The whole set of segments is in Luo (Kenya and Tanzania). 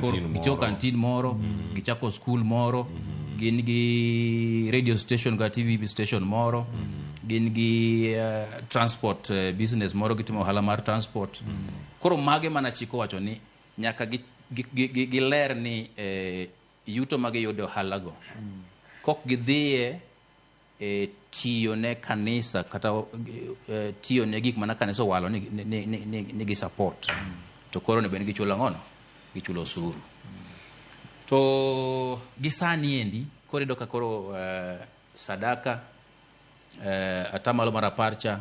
Koro Kantin gichako moro. kantin moro, gichako skul moro, gin gi radio station kata TV station moro, gin gi transport business moro, gitimo ohala mar transport. Koro mage mana chik owacho ni nyaka giler ni yuto ma giyudo e ohala go kok gidhiye e tiyo ne kanisa kata tiyo ne gik mana kanisa owalo ni gi support, to koro onego bed ni gichulo ang'ono, gichulo osuru. To gi sani endi koro iyudo ka koro sadaka 10% cha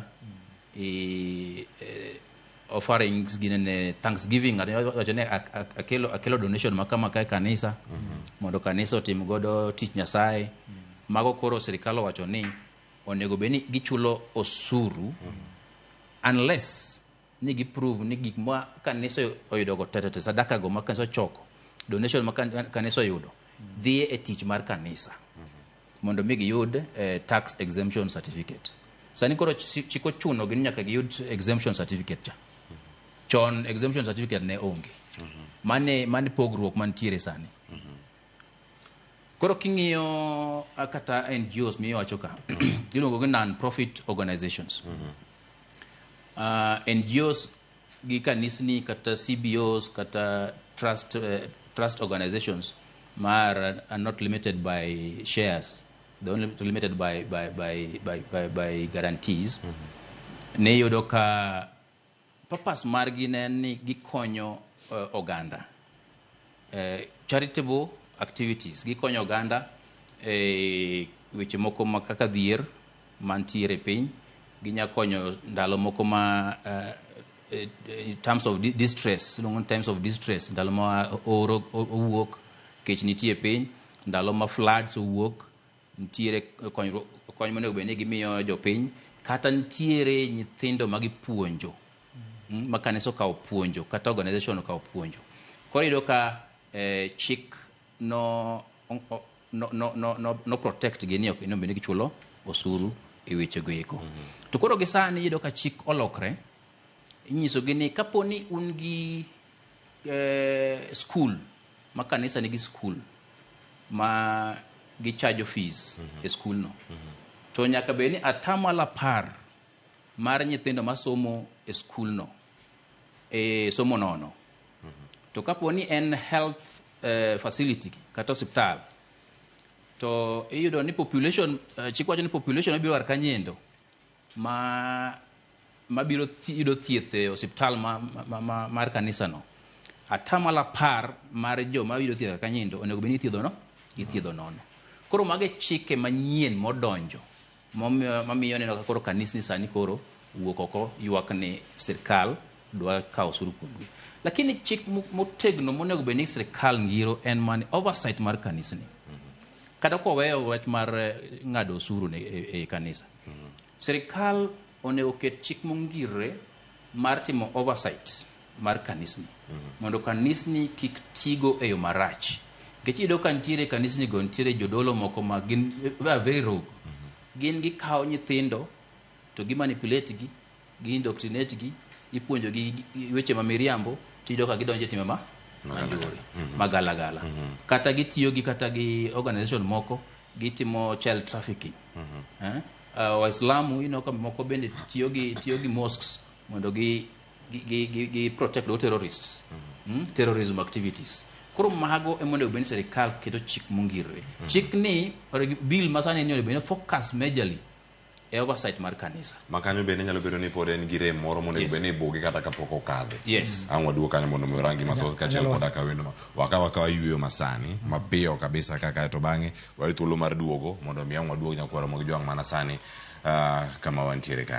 offerings ginene, thanksgiving, ng'ato wacho ni akelo donation ma kama ka e kanisa mondo kanisa otim godo tich Nyasaye. Mago koro sirikal owacho ni onego bed ni gichulo osuru unless ni giprove ni gik ma kanisa oyudo go te te, sadaka go ma kanisa ochoko, donation ma kanisa oyudo dhi e tich mar kanisa mondo mi giyud tax exemption certificate. Sani koro chik ochuno gi ni nyaka giyud exemption certificate cha. Chon exemption certificate ne onge. Mane pogruok mantiere sani. Koro king'iyo kata NGOs miwacho ka, iluongo gi non-profit organizations. NGOs gi kanisni kata CBOs kata trust organizations mar are not limited by shares, they're only limited by guarantees. Ne yudo ka purpose margi ne en ni gikonyo oganda, charitable activities, gikonyo oganda e weche moko ma kaka dhier mantiere e piny, ginya konyo ndalo moko ma in terms of distress, iluongo ni times of distress, ndalo ma oro owuok, kech nitie e piny, ndalo ma floods owuok, nitiere konyruok, kony monego bed ni gimiyo jopiny, kata nitiere nyithindo ma gipuonjo, ma kanisa okawo puonjo kata organization okawo puonjo. Koro iyudo ka chik no protect gi ni ok onego bed ni gichulo osuru e weche go eko. To koro gi sani iyudo ka chik olokre, inyiso gi ni kapo ni un gi skul ma kanisa nigi skul ma gichajo fees e skul no, to nyaka bed ni 10% mar nyithindo masomo e skul no e somo nono. To kapo ni en health facility kata osiptal, to iyudo ni population, chik wacho ni population mabiro kar kanyendo ma mabiro yudo thieth e osiptal mar kanisa no, 10% mar joma yudo thieth kar kanyendo onego bed ni ithiedho no, ithiedho nono. Koro mago e chike manyien modonjo mamiyo neno ka koro kanisni sani koro wuok oko ywak ni sirkal dwa kawo osuru kuomgi. Lakini chik motegno monego bed ni sirkal ngiro en mane oversight mar kanisni. Kata koweyo wach mar ng'ado osuru ne e kanisa, sirkal onego ket chik mongirre mar timo oversight mar kanisni mondo kanisni kik tigo e yo marach. Nikech iyudo ka nitiere kanisni go, nitiere jodolo moko ma gin are very rogue. Gin gikawo nyithindo to gi manipulate gi, gi indoctrinate gi, ipuonjo gi weche ma miriambo, tiyudo ka gidonjo e timbe ma manjore magalagala. Kata gitiyo gi kata gi organization moko gitimo child trafficking. Eh? Waislamu ineno ka moko bende tiyo gi mosques mondo gi protect go terrorists. Terrorism activities. Koro mago ema onego bed ni sirikal keto chik mongirore. Chik ni bill ma sani ni onego bed ni focus majorly e oversight mar kanisa. Ma kanyo bende nyalo bedo ni pod en gi rem moro monego bed ni ibuge kata kapok okadhe. Ang' waduog kanyo mondo mi orangi mathoth kaachiel Anyalo koda ka wendo ma wakaw akawa yueyo masani mapiyo kabisa kaka to bang'e wayud thuolo mar duogo mondo mi ang' waduog nyakwaro mag jwang' mana sani kama wantiere ka.